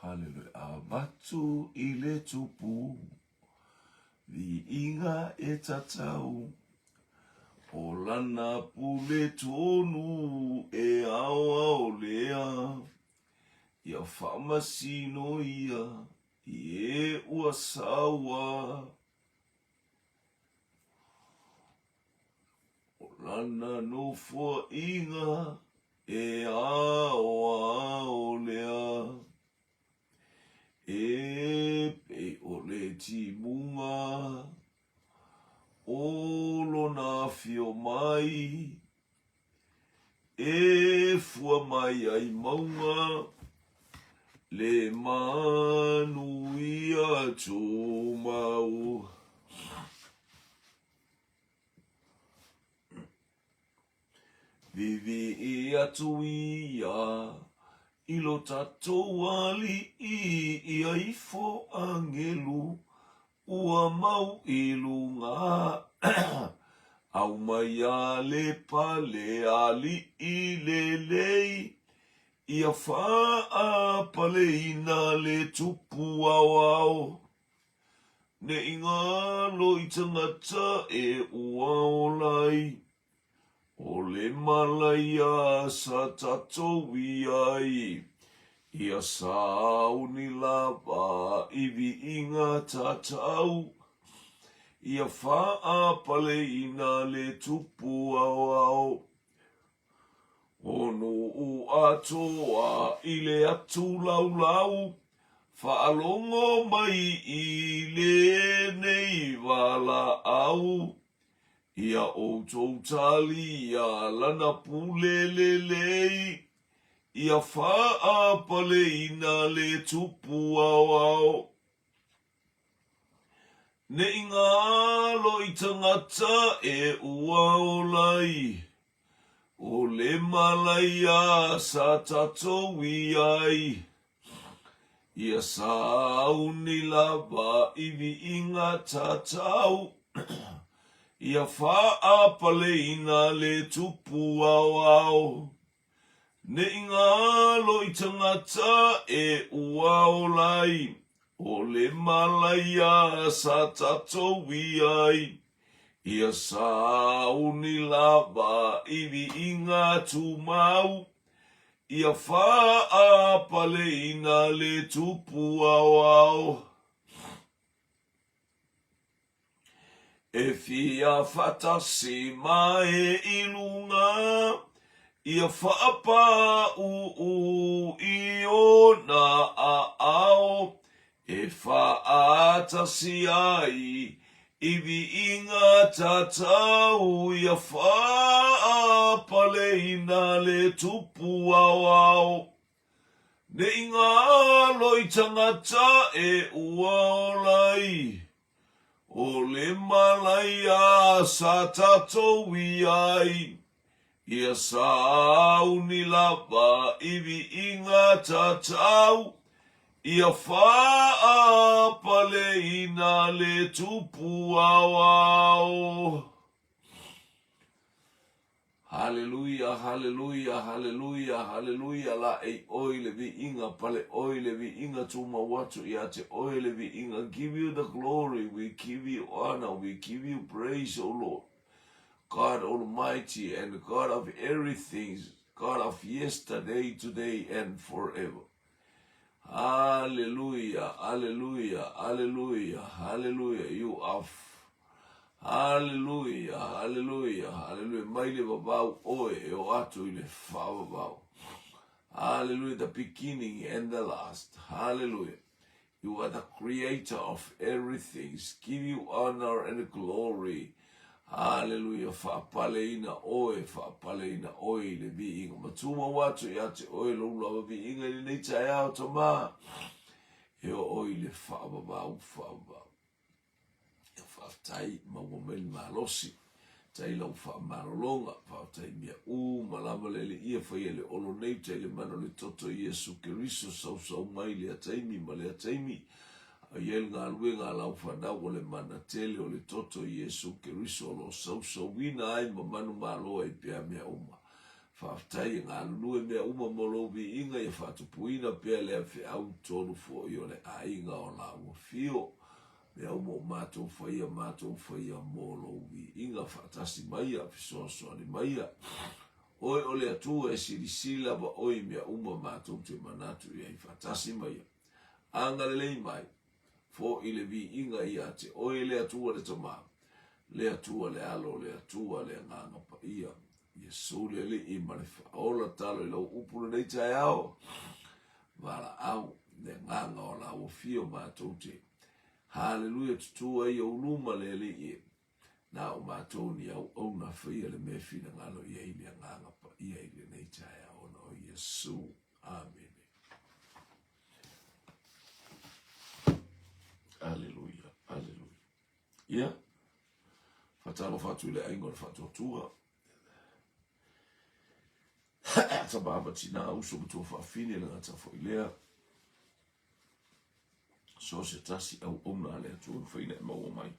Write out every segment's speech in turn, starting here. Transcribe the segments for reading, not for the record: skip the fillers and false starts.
Haleluia. Avatu i le tupu, viiga e tatau, o lana pule tonu e aoao lea, ia faamasino ia i e ua saua. O lana nofoaiga e aoao lea, e pei o le timuga o lona afio mai, e fua mai ai mauga le manuia tumau. Vivii atu ia i lo tatou Alii ia ifo agelu ua mau i luga Aumai a le pale alii lelei ia faapaleina le tupu aoao Ne i ngalo i tangata e ua ola ai, o le malaia sa tatou i ai, ia sauni lava i viiga tatau, ia faapaleina le tupu aoao. O nuu atoa i le atu laulau, Faalogo mai i lenei valaau, Ia outou talia lana pule lelei, Ia faapaleina le tupu aoao. Ne i ngalo i tangata e ua ola ai, O le malaia sa tatou i ai, Ia sauni lava i viiga tatau, Ia faapaleina le tupu aoao. Ne i ngalo i tangata e ua ola ai, O le malaia sa tatou i ai, Ia sauni lava i viiga tumau, Ia faapaleina le tupu aoao. E fia faatasi mai i luga, ia faapāʻūʻū i ona aao, e faatasi ai i viiga tatau, ia faapaleina le tupu aoao. Ne i ngalo i tangata e ua ola ai, O le malaia sa tatou i ai, Ia sauni lava i viiga tatau, Ia faapaleina le tupu aoao. Haleluia, haleluia, haleluia, haleluia, Laʻei ʻoe i le viiga, pale ʻoe i le viiga, tumau atu ia te ʻoe le viiga, Give you the glory, we give you honor, we give you praise, O Lord, God Almighty and God of everything, God of yesterday, today and forever. Hallelujah, hallelujah, hallelujah, hallelujah. You are Hallelujah, hallelujah, hallelujah. Mai le vavau oe e o atu i le faavavau. Hallelujah, the beginning and the last. Hallelujah. You are the creator of everything. Give you honor and glory. Hallelujah. Faapaleina oe, faapaleina oe i le viiga. Ma tumau atu ia te oe lou lava viiga i lenei taeao tama. E oo i le faavavau, faavavau. Ia faafetai maua mai le malosi. Tai lau faamalologa, faafetai mea uma lava le Alii e faia le olo nei tai le mana o le toto i Iesu Keriso sausau mai lea taimi ma lea taimi. A i ai le galuega a lau fanau o le mana tele o le toto i Iesu Keriso o lo o sausauina ai ma manumalo ai pea mea uma. Faafetai e galulue mea uma mo lou viiga ia faatupuina pea lea feau tonu foi o le aiga o laua fio. Mea uma o matou faia, matou faia mo lou viiga faatasi maia, fesoasoani maia. Oe o le Atua e silisili lava oe i mea uma matou te manatu i ai faatasi maia. Agalelei mai, foi le viiga ia te oe le Atua le Tama, le Atua le Alo, le Atua le Agaga Paia. Iesu le Alii ma le Faaola talo i lau upu lenei taeao, valaau le agaga o lau afio matou te Haleluia tutu ai ou luma le Alii e na o matou ni auauna faia le mea finagalo i ai le Agaga Paia i lenei taeao ona o Iesu. Amene. Aleluia, aleluia. Ia, faatalofa atu i le aiga o le Faatuatua. Tama ma tina, uso ma tuafafine, le gata foi lea. So se tasi auauna a le Atua na faina e maua mai.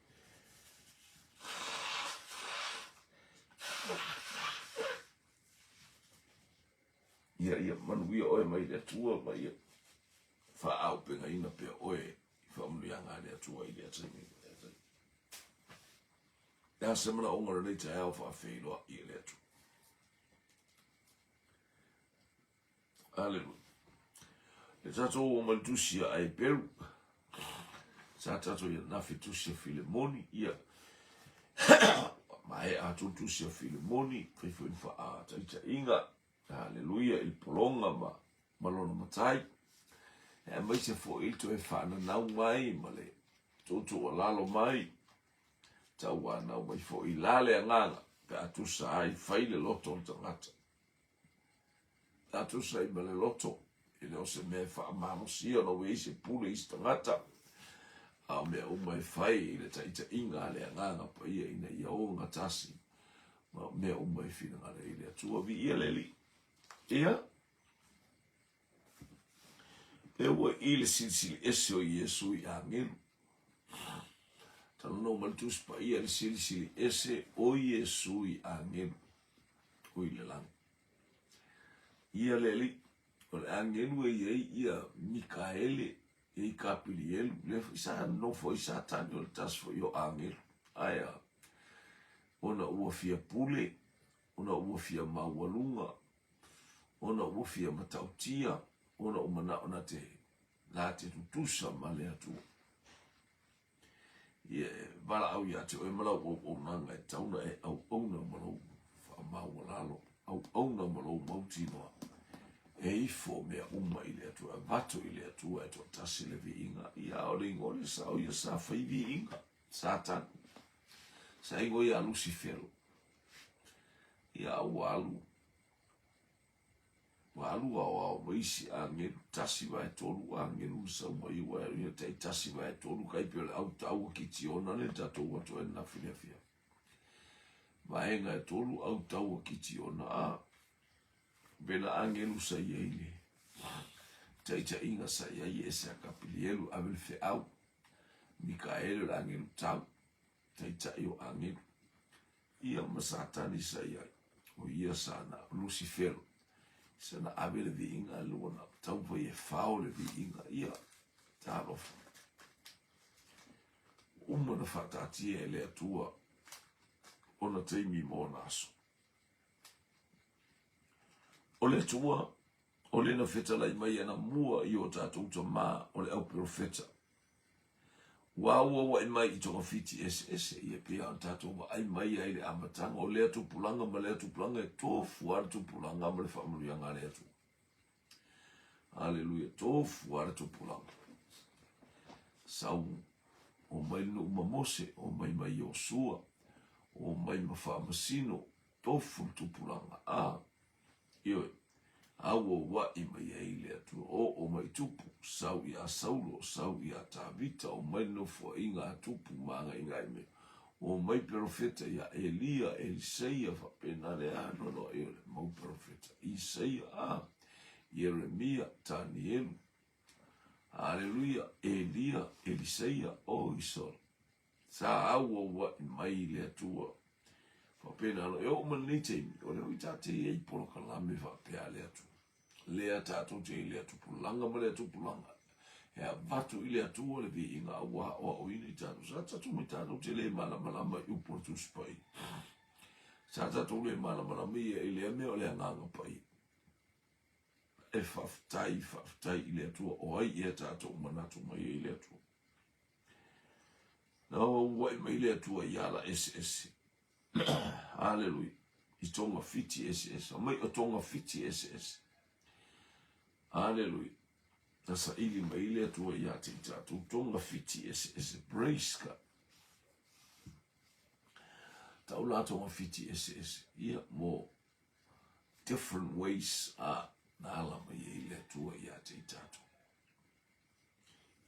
Ia, ia manuia oe mai le Atua ma ia faaaupegaina pea oe i faamanuiaga a le Atua i lea taimi ma lea taimi. Le a se manaoga o lenei taeao faafeiloai e le Atua. Aleluia. Le tatou o mai le tusi a Eperu. Sa tatou ia nafi tusi a Filemoni. Ia. Maea atu le tusi a Filemoni. Fai foi ni faataitaiga. Aleluia i le pologa ma, ma lona matai. Aemaise foi i le toe faananau mai ma le tuutuualalo mai. Tauanau mai foi i la le agaga pe a tusa ai fai le loto o le tagata. Pe a tusa ai ma le loto, e le o se mea e faamalosia ona ua i ai se pule i se tagata, a o mea uma e fai i le taitaiga a le Agaga Paia ina ia ogatasi ma mea uma e finagalo ai le Atua. Viia le Alii. Ia, e ua i le silisili ese o Iesu i agelu. Talanoa mai le Tusi Paia i le silisili ese o Iesu i agelu o i le lagi. Ia le Alii, o le agelu e i ai ia Mikaele, e i Kapilielu, lea foi sa nofo ai Satani o le tasi foi o agelu. Ae a, ona ua fia pule, ona ua fia maualuga, ona ua fia matautia, ona ua manao na te, la te tutusa ma le Atua. Ia e valaau ia te oe ma lau auaunaga e tatau ona e auauna ma lou faamaualalo, auauna ma lou mautinoa. E ifo mea uma i le Atua, e avatu i le Atua e toatasi le viiga. Ia a o le igoa lea sa o ia sa fai viiga, Satani. Sa igoa ia Lusifelo. Ia a ua alu Ua alu aoao ma isi agelu, 1/3 agelu na sau mai ua ia tai 1/3 kai pei o le au taua Kitiona lea tatou atu ai ananafi i le afiafi. Vaega e tolu au taua Kitiona a vela agelu sa i ai le taitaiga sa i ai e ese a Kapilielu ave le feau Mikaele o le agelu tau taitai o agelu Ia ma Satani sa i ai, o ia sa na Lusifelo, sa na ave le viiga le ua na taumafai e fao le viiga, ia, talofa. Ua uma na faataatia e le Atua ona taimi ma ona aso. O le Atua, o le na fetalai mai anamua i o tatou tamā o le au perofeta, Ua auauai mai i togafiti eseese, ia pei ona tatou vaai mai ai i le amataga o lea tupulaga ma lea tupulaga e tofu lava le tupulaga ma le faamanuiaga a le Atua. Aleluia, tofu lava le tupulaga. Sau, omai le nuu ma Mose, omai ma Iosua, omai ma Faamasino, tofu le tupulaga. A, Ioe, auauai mai ai le Atua, oo mai Tupu, sau iā Saulo, sau iā Tavita, omai le nofoaiga a Tupu ma agaigai mai, omai perofeta iā Elia, Eliseia, faapena le anoanoai o le mau perofeta, Isaia, a, Ieremia, Tanielu, Aleluia, Elia, Eliseia, o Isolo. Sa auauai mai le Atua. faapena no e oo mai lenei taimi, o lea foi tatou te i ai i polokalame faapea a le Atua. Lea tatou te i lea tupulaga ma lea tupulaga. E avatu i le Atua le viiga a ua aoaoina i tatou. Sa tatou mai tatou te le malamalama i upu o le Tusi Paia. Sa tatou le malamalama ia i lea mea o le Agaga Paia. E faafetai, faafetai i le Atua o ai ea tatou manatu mai ai i le Atua. Na auauai mai le Atua i ala eseese. Haleluia. I togafiti eseese. Mai o togafiti eseese. Haleluia. Na saili mai le Atua ia te i tatou togafiti eseese. Praise God. Tau la togafiti eseese. Ia, mo different ways a na ala mai ai le Atua ia te i tatou.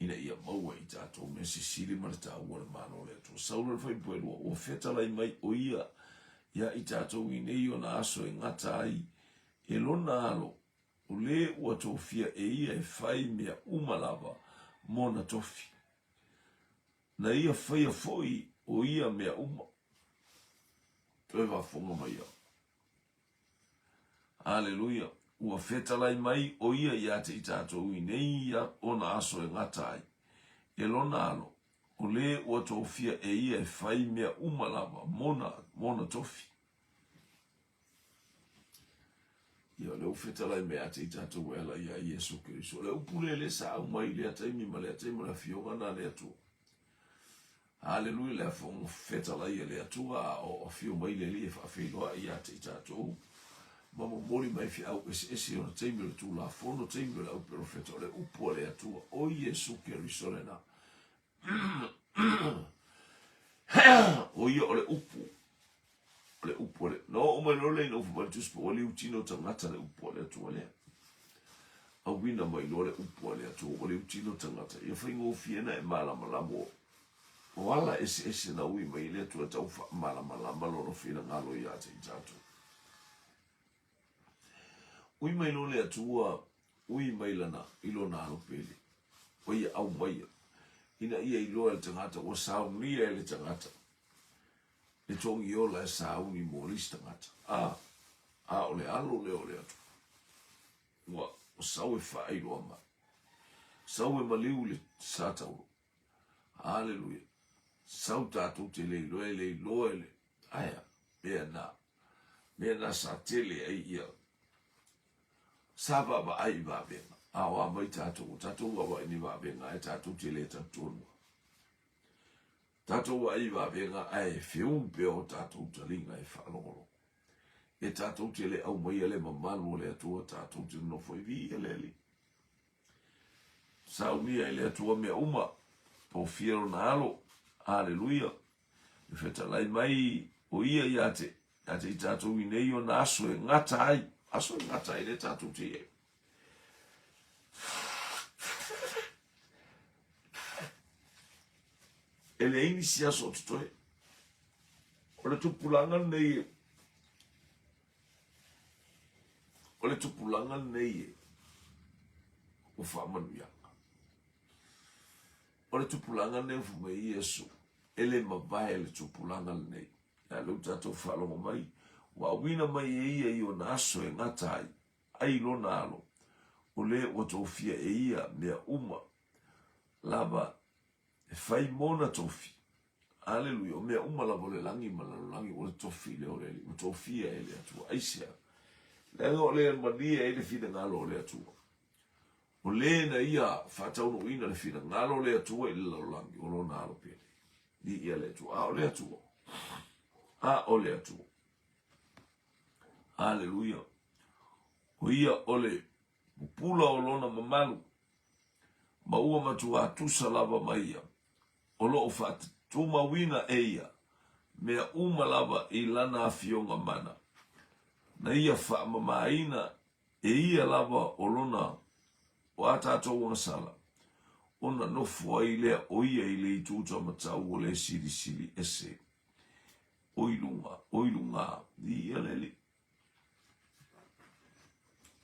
Ina ia maua i tatou mea sisili ma le taua o le Malo o le Atua. Saulo le Faipuelua, ua fetalai mai o ia ia i tatou i nei ona aso e gata ai e lona alo, o le ua tofia e ia e fai mea uma lava mona tofi. Na ia faia foi o ia mea uma. Toe faafofoga mai au. Aleluia! Ua fetalai mai o ia ia te i tatou i nei ona aso e gata ai, e lona alo, o le ua tofia e ia e fai mea uma lava mona, mona tofi. Ia, o lea ua fetalai mai ia te i tatou e ala ia Iesu Keriso. O le upu lea lea sa aumai i lea taimi ma lea taimi o le afioga na le Atua. Haleluia le Fofoga Fetalai a le Atua a o afio mai le Alii e faafeiloai ia te i tatou ma momoli mai feau eseese i ona taimi o le Tulafono, taimi o le au perofeta, o le upu a le Atua, o Iesu Keriso lena. O ia o le upu, o le upu a le, na oo mai loa lea ina upu mai le Tusi Paia, ua liutino tagata le upu a le Atua lea. Auina mai loa le upu a le Atua, ua liutino tagata. Ia faigofie na e malamalama o ala eseese na ui mai le Atua tau faamalamalama lona finagalo ia te i tatou. Ui mai loa le Atua, ui mai lana i lona alo pele, o ia aumaia, ina ia iloa e le tagata, ua saunia e le tagata, le togi ola e sauni mo le isi tagata. A, a o le alo lea o le Atua. Ua sau e faailoa mai. Sau e maliu i le satauro. Haleluia. Sau tatou te le iloa e le iloa e le, aea, mea na, mea na sa tele ai ia sa vaavaai i vavega. A o a mai tatou, o tatou vaavaai ni vavega ae tatou te le talitonu. Tatou vaai i vavega ae feuu pea o tatou taliga e faalogologo. E tatou te le aumaia le mamalu o le Atua tatou te nonofo ai. Viia le Alii. Saunia e le Atua mea uma, tofia lona alo. Aleluia. E fetalai mai o ia ia te, ia te i tatou i nei ona aso e gata ai. Aso e gata ai le tatou te i ai. E leai nisi aso o totoe. O le tupulaga lenei e, o le tupulaga lenei e, o faamanuiaga. O le tupulaga lenei o fai mai Iesu, e le mavae le tupulaga lenei. A lea ua tatou faalogo mai, ua auina mai e ia i ona aso e gata ai, ai lona alo, o le ua tofia e ia mea uma lava e fai mona tofi. Aleluia, o mea uma lava o le lagi ma lalolagi, ua tofi lea o le Alii, ua tofia e le Atua. Aisea? Leaga o le malie ai le finagalo o le Atua. O le na ia faataunuuina le finagalo o le Atua i le lalolagi, o lona alo pele. Viia le Atua. A o le Atua. A o le Atua. Aleluia. O ia o le pupula o lona mamalu, ma ua matuā tusa lava ma ia, o lo o faatumauina e ia mea uma lava i lana afioga mana, na ia faamamaina e ia lava o lona o a tatou agasala, ona nofo ai lea o ia i le itu taumatau o le Silisili Ese o i luga, o i luga, viia le Alii.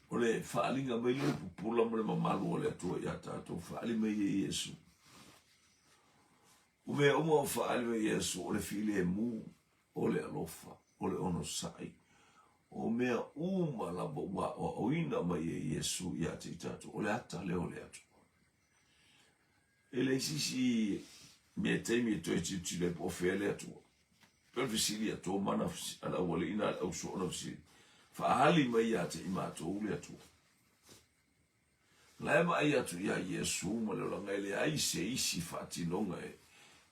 O le faaaliga mai lea o le pupula ma le mamalu o le Atua ia tatou, faaali mai e Iesu. O mea uma o faaali mai e Iesu, o le filemu. O le alofa, o le onosai, o mea uma lava ua aoaoina mai e Iesu ia te i tatou, o le ata lea o le Atua. E leai se isi mea taimi e toe tilotilo ai po o fea le Atua. Pei o le fesili a Toma na a le aualii na le ausoo na fesili, Faaali mai ia te i matou le Atua. La e vaai atu ia Iesu ma le olaga e leai se isi faatinoga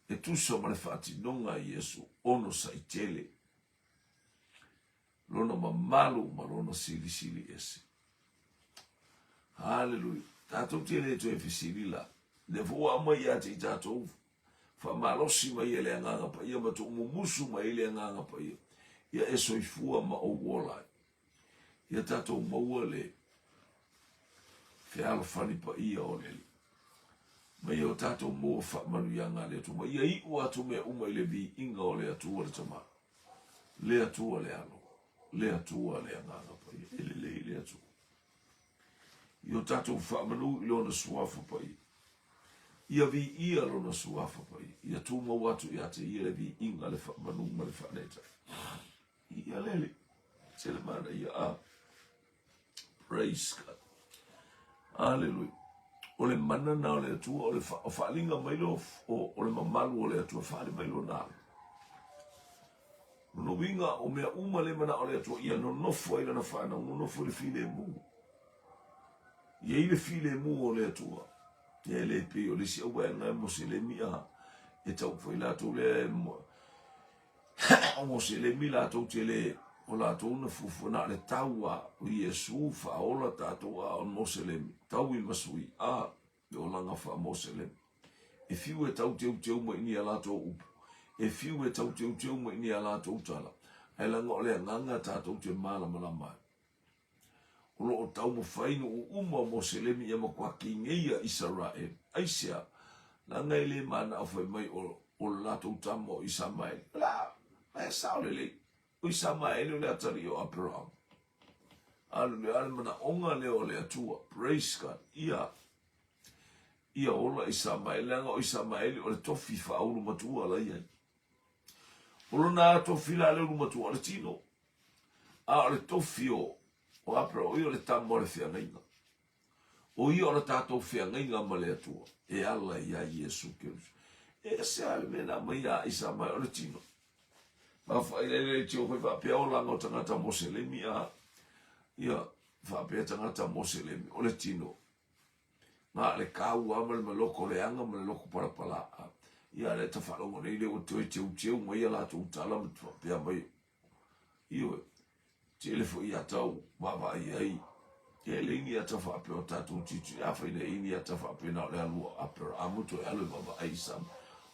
e tusa ma le faatinoga a Iesu onosai tele lona mamalu ma lona silisili ese. Haleluia. Tatou te le toe fesili la. Lea foi ua aumai ia te i tatou faamalosi mai e le Agaga Paia ma tuumumusu mai ai le Agaga Paia. Ia e soifua ma ou ola ai. Ia tatou maua le fealofani paia o le Alii. Ma ia o tatou maua faamanuiaga a le Atua. Ma ia iu atu mea uma i le viiga o le Atua le Tama, le Atua le Alo, le Atua le Agaga Paia. E lelei le Atua. Ia o tatou faamanu i Lona Suafa Paia. Ia viia Lona Suafa Paia. Ia tumau atu ia te Ia le viiga, le faamanu ma le faaneetae. Ia lele. Tele manaia. Ah. Praise God. Hallelujah. O le mana na o le Atua, o le fa, o faalinga mai lo, o, o le mamalu o le Atua, faali mai lona alo. Lona uiga, o mea uma le mana o le Atua, ia nonofo ai lana whanau, nonofo i le filemu. Ia i le filemu o le Atua. Ia e le pei o le isi au vaega e Moselemi a, e tau fai latou lea e O Moselemi latou te le, o latou na fuafua na o le tau a o Iesu faaola tatou a o Moselemi, tau i masui a le olaga faa-Moselemi. E fiu e tau teuteu mai ni a latou upu, e fiu e tau teuteu mai ni a latou tala, ae laga o le agaga tatou te malamalama ai. O lo o taumafai nuu uma o Moselemi ia matua kigeia Isaraelu. Aisea? Leaga e le manao fai mai o o le latou tama o Isamaeli. O le a? E sao lelei. O Isamaeli o le atalii o Aperahama. Aleluia. A le manaoga lea o le Atua. Praise God. Ia, ia ola Isamaeli. Leaga o Isamaeli o le tofi faaulu matua la i ai. O lona tofi la le ulu matua o le tino. A o le tofi o o Aperahama, o ia o le tama o le feagaiga. O ia o le tatou feagaiga ma le Atua, e ala iā Iesu Keriso. E ese lava le mea na aumai ia Isamae o le tino. Mafai le le tio foi faapea olaga o tagata Moselemi a ia faapea tagata Moselemi o le tino. Na le kaua ma le maloko leaga ma le loko palapala. Ia le ta faalogo nei le ua toe teuteu mai ia latou tala ma faapea mai Ioe, tele foi ata ou vaavaai ai, e leai ni ata faapea o tatou tilotilo, afai na i ai ni ata faapea na o le alu o Aperahama toe alu e vaavaai i Sama,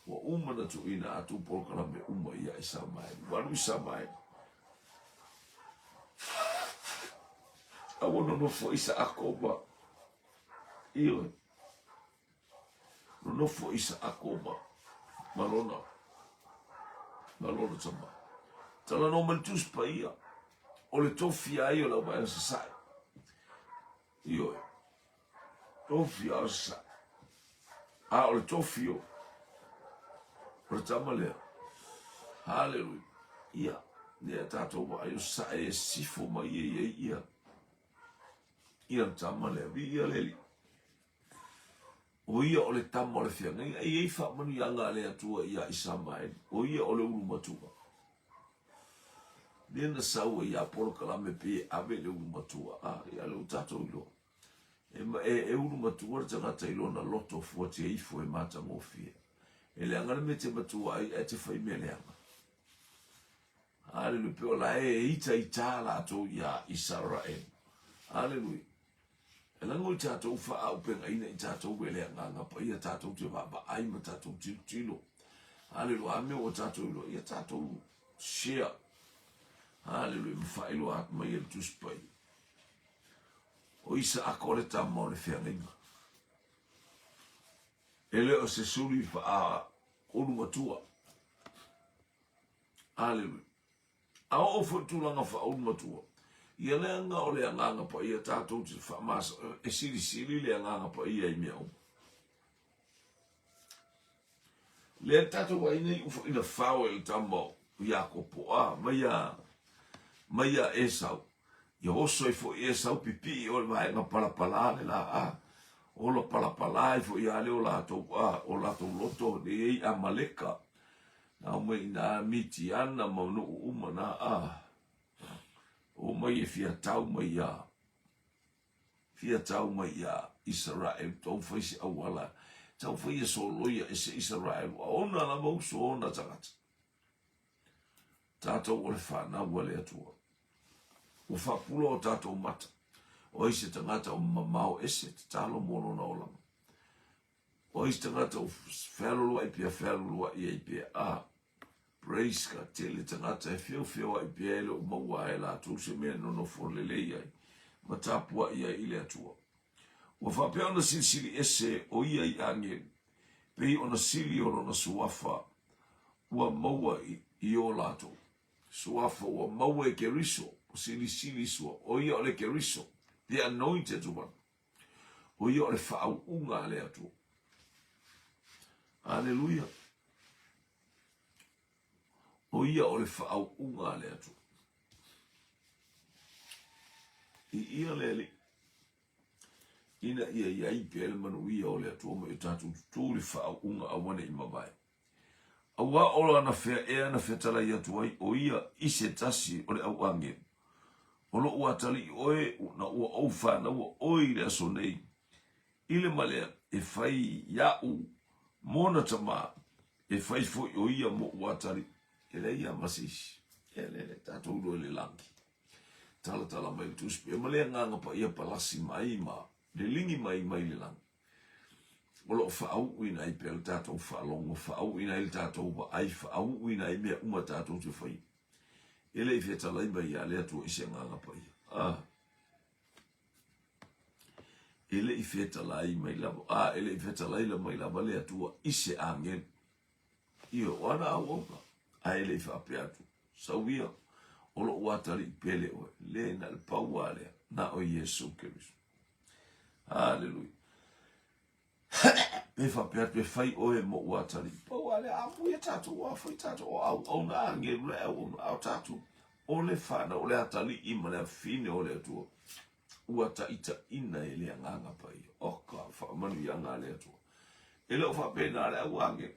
ua uma ona tuuina atu polokalame uma ia Isamaeli. Ua alu Isamaeli. A ua nonofo Isaako ma, ioe, Nonofo Isaako ma, ma lona, ma lona tama. Talanoa mai le Tusi Paia, o le tofi a ia o le auvaega sasae. Ioe. Tofi a o sasae. A o le tofi o, o le tama lea. Haleluia. Ia, lea tatou vaai o sasae e sifo mai ai ai ia, ia le tama lea. Viia le Alii. O ia o le tama o le feagaiga. E i ai faamanuiaga a le Atua iā Isamaeli. O ia o le ulu matua. Lea na sau ai ia polokalame pei e ave le ulu matua. A, ia lea ua tatou iloa. E, e, e ulu matua le tagata i lona loto fuatia ifo e matagofie. E leaga le mea e te matua ai ae te fai mea leaga. Haleluia. Pei o la e ita ita latou iā Isaraelu. Haleluia. E lago i tatou faaaupegaina i tatou e le Agaga Paia tatou te vaavaai ma tatou tilotilo. Haleluia. A mea ua tatou iloa, ia tatou share. Haleluia. Ma faailoa atu mai e le Tusi Paia. O Isaako o le tama o le feagaiga. E le o se suli faaulu matua. Haleluia. A oo foi tulaga faaulu matua, ia leaga o le Agaga Paia tatou te faamasa, e silisili le Agaga Paia i mea uma. Lea tatou vaai nei ua foi na fao e le tama o Iakopo, a, mai a, mai a Esau. Ia oso ai foi Esau pipii o le vaega palapala le la, a, ola palapala ai foi a le o latou, a, o latou loto le ei Amaleka. Na o mai ina Mitiana ma nuu uma na, a, o mai e fia tau mai a, fia tau mai ia Isaraelu, tau fai se auala, tau fai e soloia e se Isaraelu, a ona lava uso ona tagata. Tatou o le whanau a le Atua. Ua faapula o tatou mata. O ai se tagata o mamao ese, tatalo mo lona olaga. O ai se tagata o fealoloai pea fealoloai ai pea. A, praise God, tele tagata e feofeoai pea e le o maua ai latou se mea e nonofo lelei ai ma tapuai ai i le Atua. Ua faapea ona silisili ese o ia i agelu, pei ona sili o lona suafa ua maua i o latou. Suafa ua maua e Keriso, ua silisili sua, o ia o le Keriso, the anointed one. O ia o le faauuga a le Atua. Aleluia. O ia o le faauuga a le Atua. I ia le Alii, ina ia i ai pea le manuia o le Atua ma i o tatou tutū le faauuga aua ne i mavae. Auā o ana fea ea na fetalai atu ai o ia i se tasi o le au agelu. O loʻu atalii oe na ua ou fanaua oe i le aso nei, i le malea e fai iaʻu mona tamā, e fai foi o ia moʻu atalii. E leai a ma se isi. E le le tatou iloa i le lagi. Talatala mai le Tusi Paia ma le Agaga Paia palasi mai ma liligi mai mai le lagi. O lo o faauuina ai pea le tatou faalogo, faauuina ai le tatou vaai, faauuina ai mea uma tatou te faia. E le i fetalai mai ia le Atua i se Agaga Paia. Ah. E le i fetalai mai lava, ah, e le i fetalai mai lava le Atua i se agelu. Ioe, o ana auauna, ae le i faapea atu, Sau ia, o loʻu atalii pele oe, le na le pau a lea, na o Iesu Keriso. Haleluia. Pe faapea atu e fai oe moʻu atalii, pau a lea, a muia tatou, a foi tatou, o auauna agelu le auauna, a o tatou, o le whanau, o le atalii ma le afine o le Atua, ua taitaina e le Agaga Paia. O ka faamanuiaga a le Atua. E le o faapena le au agelu.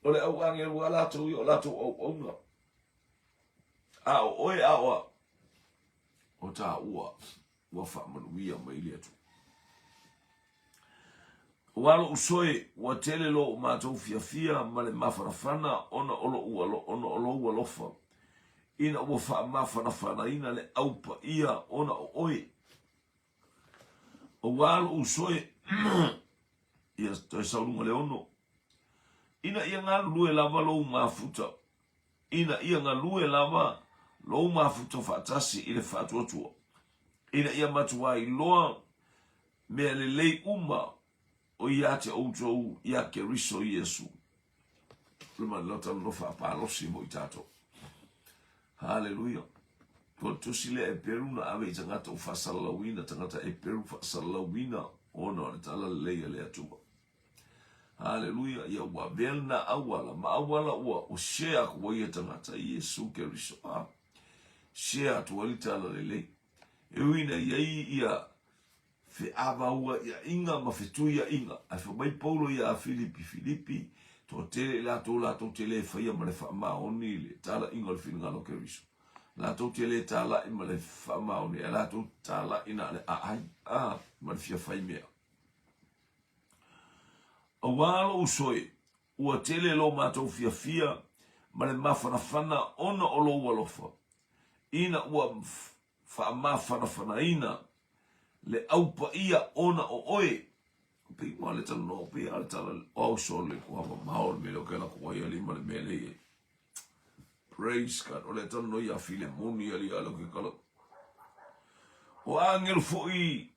O le au agelu a latou ia o latou auauna. A o oe a o au, o tāua ua faamanuia mai le Atua. Ua loʻu soe, ua tele lo matou fiafia ma le mafanafana ona o loʻu alo, ona o lou alofa, ina ua faamafanafanaina le au paia ona o oe. Ua loʻu soe, ia toe sauluga le ono, ina ia galulue lava lou mafuta, ina ia galue lava lou mafuta faatasi i le faatuatua, ina ia matua iloa mea lelei uma o ia te outou iā Keriso Iesu. Le ma talanoa faapalosi mo i tatou. Haleluia. Ko le tusi lea Eperu na ave i tagata ua faasalalauina, tagata Eperu faasalalauina ona o le tala lelei a le Atua. Haleluia. Ia ua avea lena auala, ma auala ua o share aku ai ia tagata i Iesu Keriso. Ah, share atu ai le tala lelei. E ui ina i ai ia feavauaiaiga ma fetuiaiga. Ae fai mai Paulo iā Filipi, Filipi, toatele i latou latou te le faia ma le faamaoni le talaiga o le finagalo o Keriso. Latou te le talai ma le faamaoni, ae latou talai na o le aai, a, ma le fia fai mea. Auā lou uso e, ua tele lo matou fiafia ma le mafanafana ona o lou alofa, ina ua faamafanafanaina le au paia ona o oe. Pei ua le talanoa, pei a le tala, o au sole, kua mamao le mea lea o ke ala kua ia lima le mea lea i ai. Praise God. O le talanoa ia Filemoni ali ala ke kala. O angelu foi,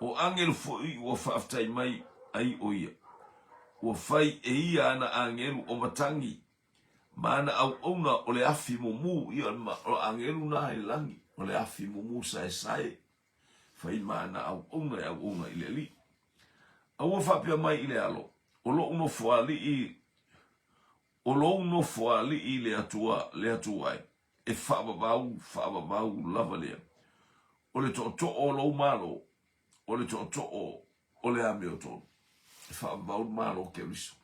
o angelu foi ua faafetai mai ai o ia. Ua fai e ia ana angelu o matangi Ma ana auauna o le afi mumu, ia o agelu na i le lagi, o le afi mumu saesae, fai ma ana auauna e auauna i le Alii. A ua faapea mai i le alo, O loʻu nofoalii, O lou nofoalii le Atua, le Atua e, e faavavau, faavavau lava lea. O le tootoo o lou malo, o le tootoo o le amiotonu. E faavavau le malo o Keriso.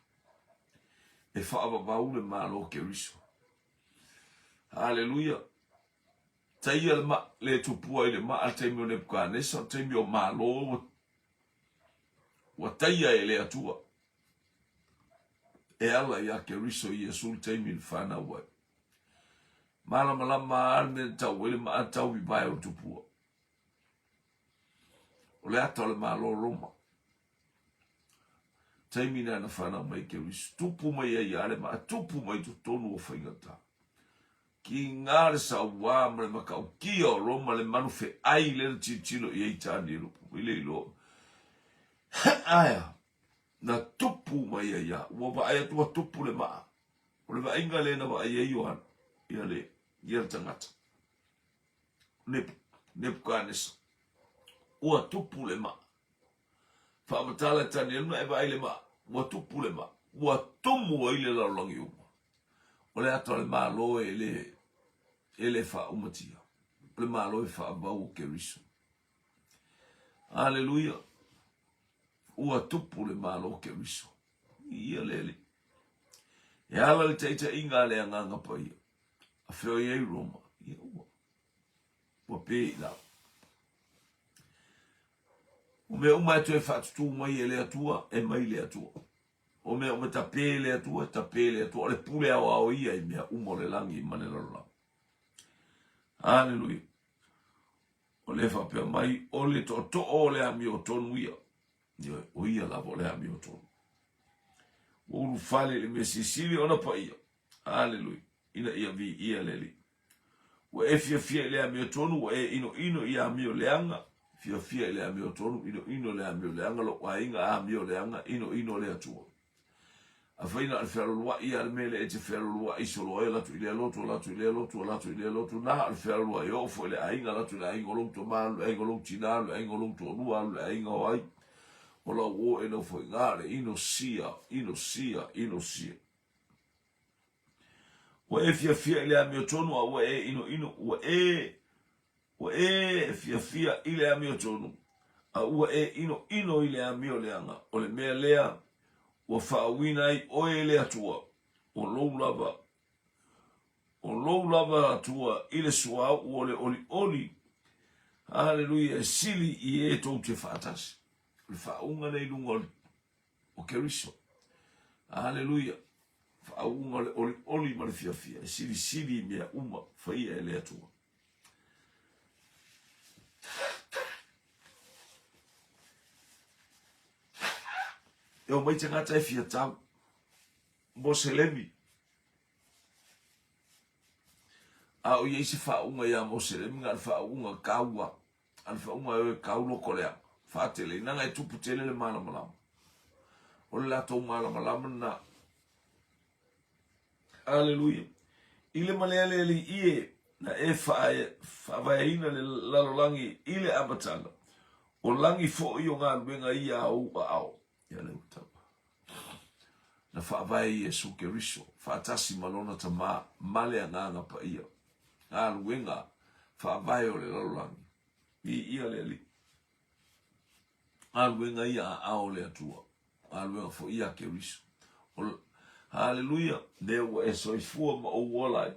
E faavavau le malo o Keriso. Haleluia! Taia le maa, le tupua i le maa le taimi o Nebukanesa, o le taimi o malo ua taia e le Atua. E ala ia Keriso Iesu le taimi na fanau ai. Malamalama a le mea na tau ai le maa tau i vae o le tupua. O le ata o le Malo o Roma. Taimi na na fanau mai Keriso. Tupu mai ai ia le maa, tupu mai totonu o faigata. Ki ngā le sauā ma le matautia o Roma le manu feai lea na tilotilo i ai Tanielu i le iloa. Aea, na tupu mai ai ia, ua vaai atu ua tupu le maa. O le vaaiga lea na vaai ai Ioane ia le, ia le tagata. Nepukanesa. Ua tupu le maa. Faamatala e Tanielu na e vaai le maa, ua tupu le maa, ua tumu ai le lalolagi uma. O le ata o le Malo e le, e le faaumatia. O le Malo e faavau o Keriso. Aleluia. Ua tupu le Malo o Keriso. Ia le Alii. E ala le taitaiga a le Agaga Paia. Afea i ai Roma. Ia ua. Ua pe i lalo. O mea uma e toe faatutū mai e le Atua, e mai le Atua. O mea uma tape e le Atua, tape e le Atua. O le pule aoao ia i mea uma o le lagi ma le lalolagi. Aleluia. O le faapea mai, o le tootoo o le amiotonu ia. Ioe, o ia lava o le amiotonu. Ua ulufale i le mea silisili ona paia. Aleluia. Ina ia viia le Alii. Ua e fiafia i le amiotonu, ua e inoino i amio leaga, fiafia i le amiotonu, inoino i le amio leaga, lou aiga amio leaga, inoino le Atua. Afai na o le fealoloa'i lava le mea lea e te fealoloa'i solo ai, alu atu i lea lotu, alu atu i lea lotu, alu atu i lea lotu, na o le fealoloa'i, oo foi i le aiga, alu atu i le aiga o lou tama, alu i le aiga o lou tina, alu i le aiga o lou toalua, alu i le aiga o ai, o lau uo e nofo i ina, o le inosia, inosia, inosia. Ua e fiafia i le amiotonu a ua e inoino, ua e, ua e fiafia i le amiotonu a ua e inoino i le amio leaga, o le mea lea ua faauuina ai oe e le Atua, o lou lava, o lou lava Atua i le suauu o le olioli, haleluia, e sili i e tou te faatasi. O le faauuga lea i luga o le o Keriso. Aleluia! Faauuga o le olioli ma le fiafia, e silisili i mea uma faia e le Atua. E omai tagata e fia tau. Moselemi. A o i ai se faauuga ia Moselemi, na o le faauuga kaua. A le faauuga e o e kau loko lea, faatele, inaga e tupu tele le malamalama. O le latou malamalama lena. Aleluia. I le malealealii e, na e faavaeina le lalolagi i le amataga, o lagi foi o galuega ia a ou aao. Ia lea ua tau. Na faavae Iesu Keriso, faatasi ma lona Tama, ma le Agaga Paia. Galuega faavae o le lalolagi. Viia le Alii. Galuega ia a ao o le Atua. Galuega foi ia a Keriso. Haleluia! Lea ua e soifua ma ou ola ai,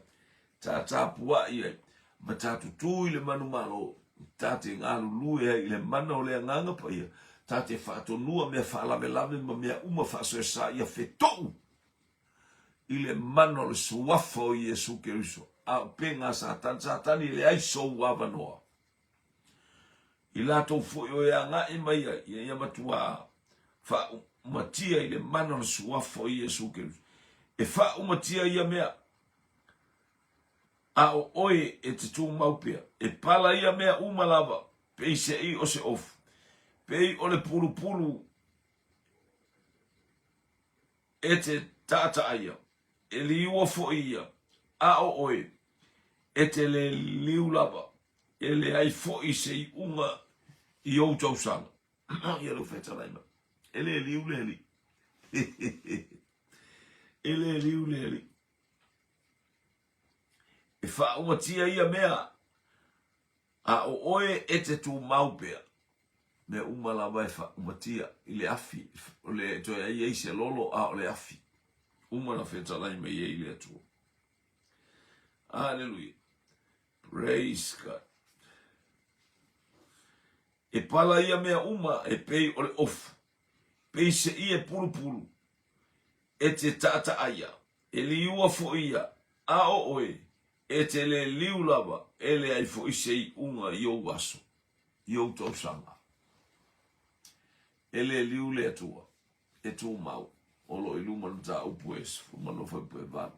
ta tapuai ai, ma ta tutū i le manumalo, ta te galulue ai i le mana o le Agaga Paia, ta te faatonua mea faalavelave ma mea uma faasoesa ia fetou i le mana o le Suafa o Iesu Keriso. A o pega a Satani, Satani e leai sou avanoa. I latou foi o e agai mai ai, ia ia matuā faaumatia i le mana o le Suafa o Iesu Keriso. E faaumatia ia mea, a o oe e te tumau pea. E pala ia mea uma lava, peiseai o se ofu, pei o le pulupulu e te taataaia, e liua foi ia, a o oe, e te le liu lava, e leai foi se iuga i ou tausaga. Ia lou fetalai mai. E le liu le alii. E le liu le Alii. E faaumatia ia mea, a o oe e te tumau pea. Mea uma lava e faaumatia i le afi, o le e toe ai ai se lolo a o le afi. Uma na fetalai mai ai le Atua. Aleluia. Praise God. E pala ia mea uma e pei o le ofu, pei se ie pulupulu, e te taʻataʻa ia, e liua foi ia, a o oe, e te le liu lava, e leai foi se iuga i ou aso, i ou tausaga. E le liu le Atua, e tumau, o lo o i luma le mataupu e 18.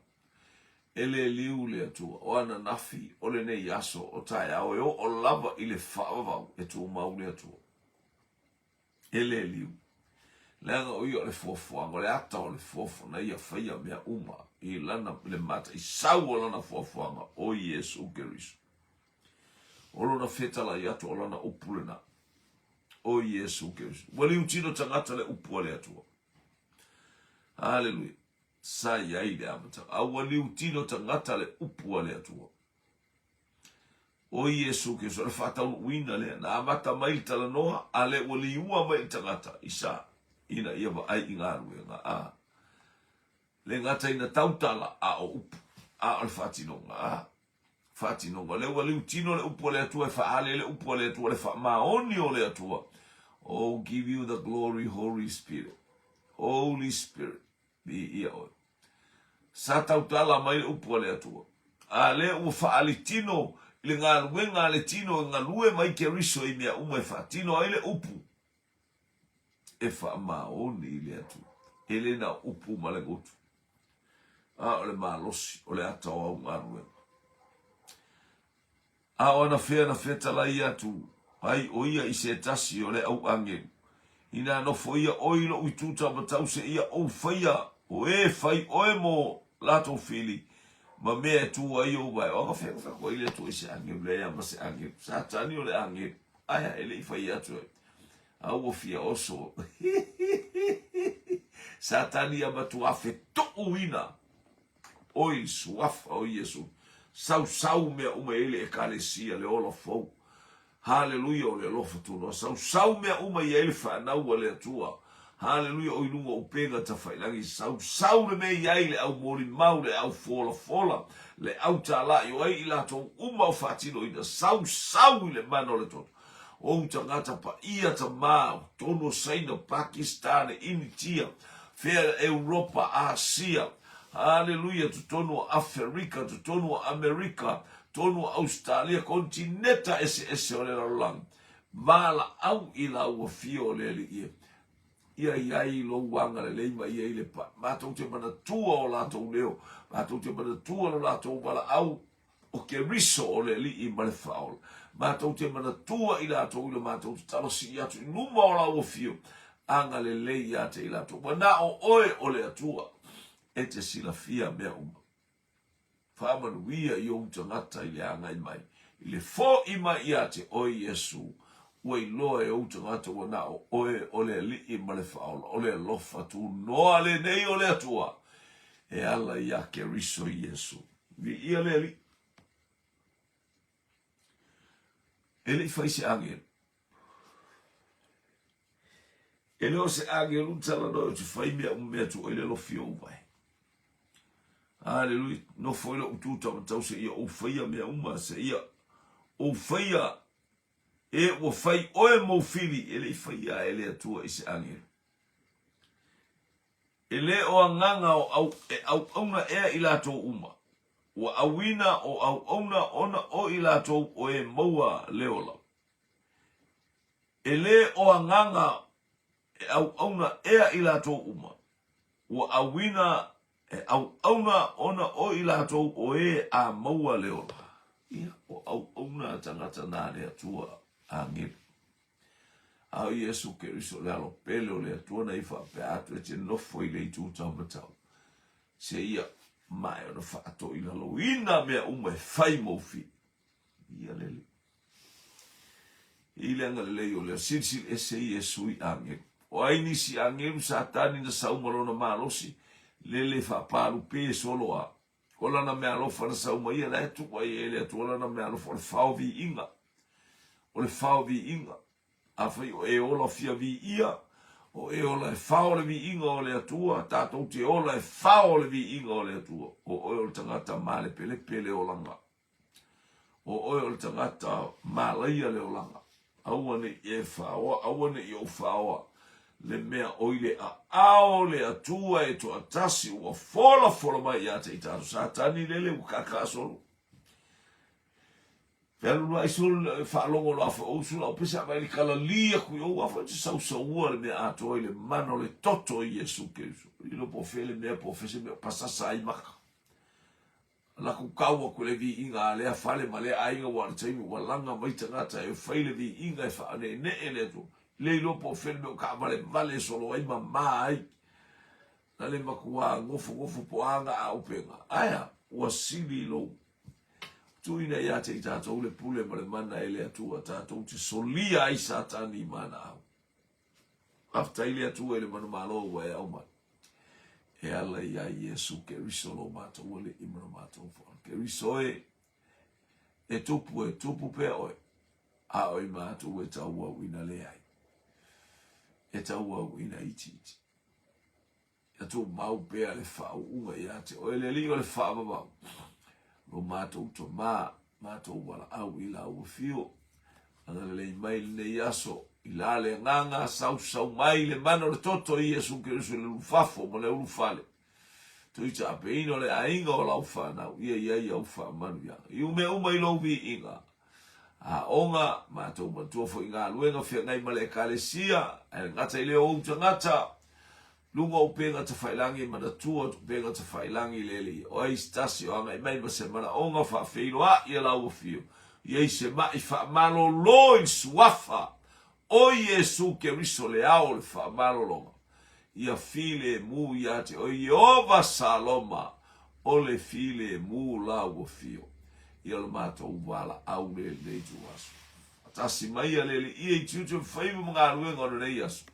E le liu le Atua, o ananafi, o lenei aso, o taeao, e oo lava i le faavavau, e tumau le Atua. E le liu. Leaga o ia o le fuafuaga, o le ata o le fuafua na ia faia mea uma i lana, i le mataisau o lana fuafuaga, o Iesu Keriso. O lona fetalai atu o lana upu lena, o Iesu Keriso. Ua liu tino tagata le upu a le Atua. Haleluia. Sa i ai le amataga. A ua liu tino tagata le upu a le Atua. O Iesu Keriso, o le faataunuuina lea, na amata mai le talanoa, a lea ua liua mai le tagata i sa, ina ia vaai i galuega a le gata ina tautala, a o upu, a o le faatinoga a faatinoga. O lea ua liutino le upu a le Atua e faaale le upu a le Atua, le faamaoni o le Atua. Oh, give you the glory, Holy Spirit. Holy Spirit. Viia oe. Sa tautala mai le upu a le Atua. A lea ua faaali tino i le galuega a le tino e galue mai Keriso i mea uma e faatino ai le upu e faamaoni i le Atua. E le na o upu ma le gutu, a o le malosi o le ata o au galuega. A o anafea na fetalai atu ai ʻo ia i se tasi o le au agelu, Inā nofoia ʻoe i loʻu ituta matau seia ou faia o e fai ʻoe mo latou fili ma mea e tu ai ou vae. O anafea na fai ai le Atua i se agelu, leai lava ma se agelu. Satani o le agelu. Aea, e le i fai atu ai. A ua fia oso. Satani ia matuā fetuʻuina ʻoe i suafa o Iesu. Sausau mea uma e i le Ekalesia, le ola fou. Haleluia o le alofa tunoa. Sausau mea uma i ai le fanau a le Atua. Haleluia o i luga o upega tafailagi. Sausau le mea i ai le au molimau, le au folafola, le au talai o ai i latou uma o faatinoina. Sausau i le mana o le toto. Ou tagata paia tamā, tonu o Saina, Pakistane, Initia, fea Europa, Asia, Haleluia, totonu o Aferika, totonu o Amerika, tonu o Ausetalia, konetineta eseese o le lalolagi, valaau i lau afio o le Alii e ia i ai lou agalelei ma ia i le pa. Matou te manatua o latou leo, matou te manatua lo latou valaau o Keriso o le Alii ma le Faaola. Matou te manatua i latou i lo matou tatalo sii atu i luma o lau afio, agalelei ia te i latou. Ua na o oe o le Atua e te silafia mea uma. Faamanuia i ou tagata i le agai mai, i le foʻi mai ia te oe Iesu, ua iloa e ou tagata ua na o oe o le Alii ma le Faaola, o le alofa tunoa lenei o le Atua e ala iā Keriso Iesu. Viia le Alii. E le i fai se agelu. E le o se agelu talanoa ou te fai mea uma mea atu oi le alofi o ou vae. Aleluia. Nofo i lou tuta matau seia ou faia mea uma, seia ou faia e ua fai oe mou fili, e le i faia e le Atua i se agelu. E le o agaga o au e auauna ea i latou uma, ua auina o auauna ona o i latou o e maua le ola. E le o agaga e auauna ea i latou uma, ua auina e auauna ona o i latou o e a maua le ola. Ia, o auauna a tagata na le Atua, agelu. A o Iesu Keriso le Alo pele o le Atua na i faapea atu e te nofo i le itu taumatau, seia maea ona faatoilaloina mea uma e fai mou fili. Ia lele. I le agalelei o lea, silisili ese Iesu i agelu. O ai nisi agelu Satani na sau ma lona malosi? Lele faapalupe solo a. O lana meaalofa na sau mai ia, la e tuu ai e le Atua lana meaalofa, o le fao viiga. O le fao viiga. Afai o e ola fia viia, o e ola e fao le viiga o le Atua, tatou te ola e fao le viiga o le Atua. O oe o le tagata malepelepe le olaga. O oe o le tagata malaia le olaga. Aua ne i e faoa, aua ne i ou faoa le mea o i le aao o le Atua e toatasi ua folafola mai ia te i tatou. Satani lele ua kaakaa solo. Fealuluai solo le faalogo loa foi o usu lau pese a vai le kalali aku i ou a foi te sausaua le mea atoa i le mana o le toto o Iesu Keriso. Lilo po o fea le mea po o fea se mea o pasasa ai maka. Laku kau aku i le viiga a lea fale ma lea aiga ua o le taimi ua laga mai tagata e fai le viiga e faaneenee le Atua. Le iloa po o fea le mea o kaavalevale solo ai ma ma ai. Na le makuā gofogofo po o a ga aupega. Ae a? Ua sili i lou tuuina ia te i tatou le pule ma le mana e le Atua tatou te solia ai Satani ma ana au. Faafetai i le Atua i le manumalo ua e aumai e ala iā Iesu Keriso lo matou Alii ma lo matou Fofoga. Keriso e, e tupu, e tupu pea oe, a o i matou e tauauina leai, e tauauina itiiti. Ia tumau pea le faauuga ia te oe le Alii o le faavavau, lo matou tama, matou valaau i lau afio. Agalelei mai lenei aso, i la le agaga, sausau mai le mana o le toto i Iesu Keriso i le ulufafo ma le ulufale. Tui taapeina o le aiga o lau fanau, ia i ai au faamanuiaga. I mea uma i lou viiga, aoga, matou matua foi i galuega feagai ma le Ekalesia, ae le gata i lea o ou tagata, Luga o upega tafailangi manatua atu upega tafailangi lele ia o ai se tasi o agai mai ma se manaoga faafeiloai a lau afio i ai se ma'i faamalolo i le suafa o Iesu Keriso le ao o le faamalologa ia filemu ia te oe Ieova Saloma o le filemu lau afio ia lo matou valaau le lenei ituaso faatasi mai ia lele ia i tiute ma faiva ma galuega o lenei aso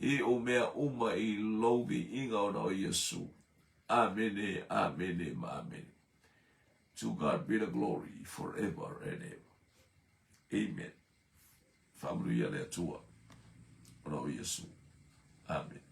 I o mea uma i lou viiga ona o Iesu. Amene, amene ma amene. To God be the glory forever and ever. Amen. Faamanuia le Atua ona o Iesu. Amene.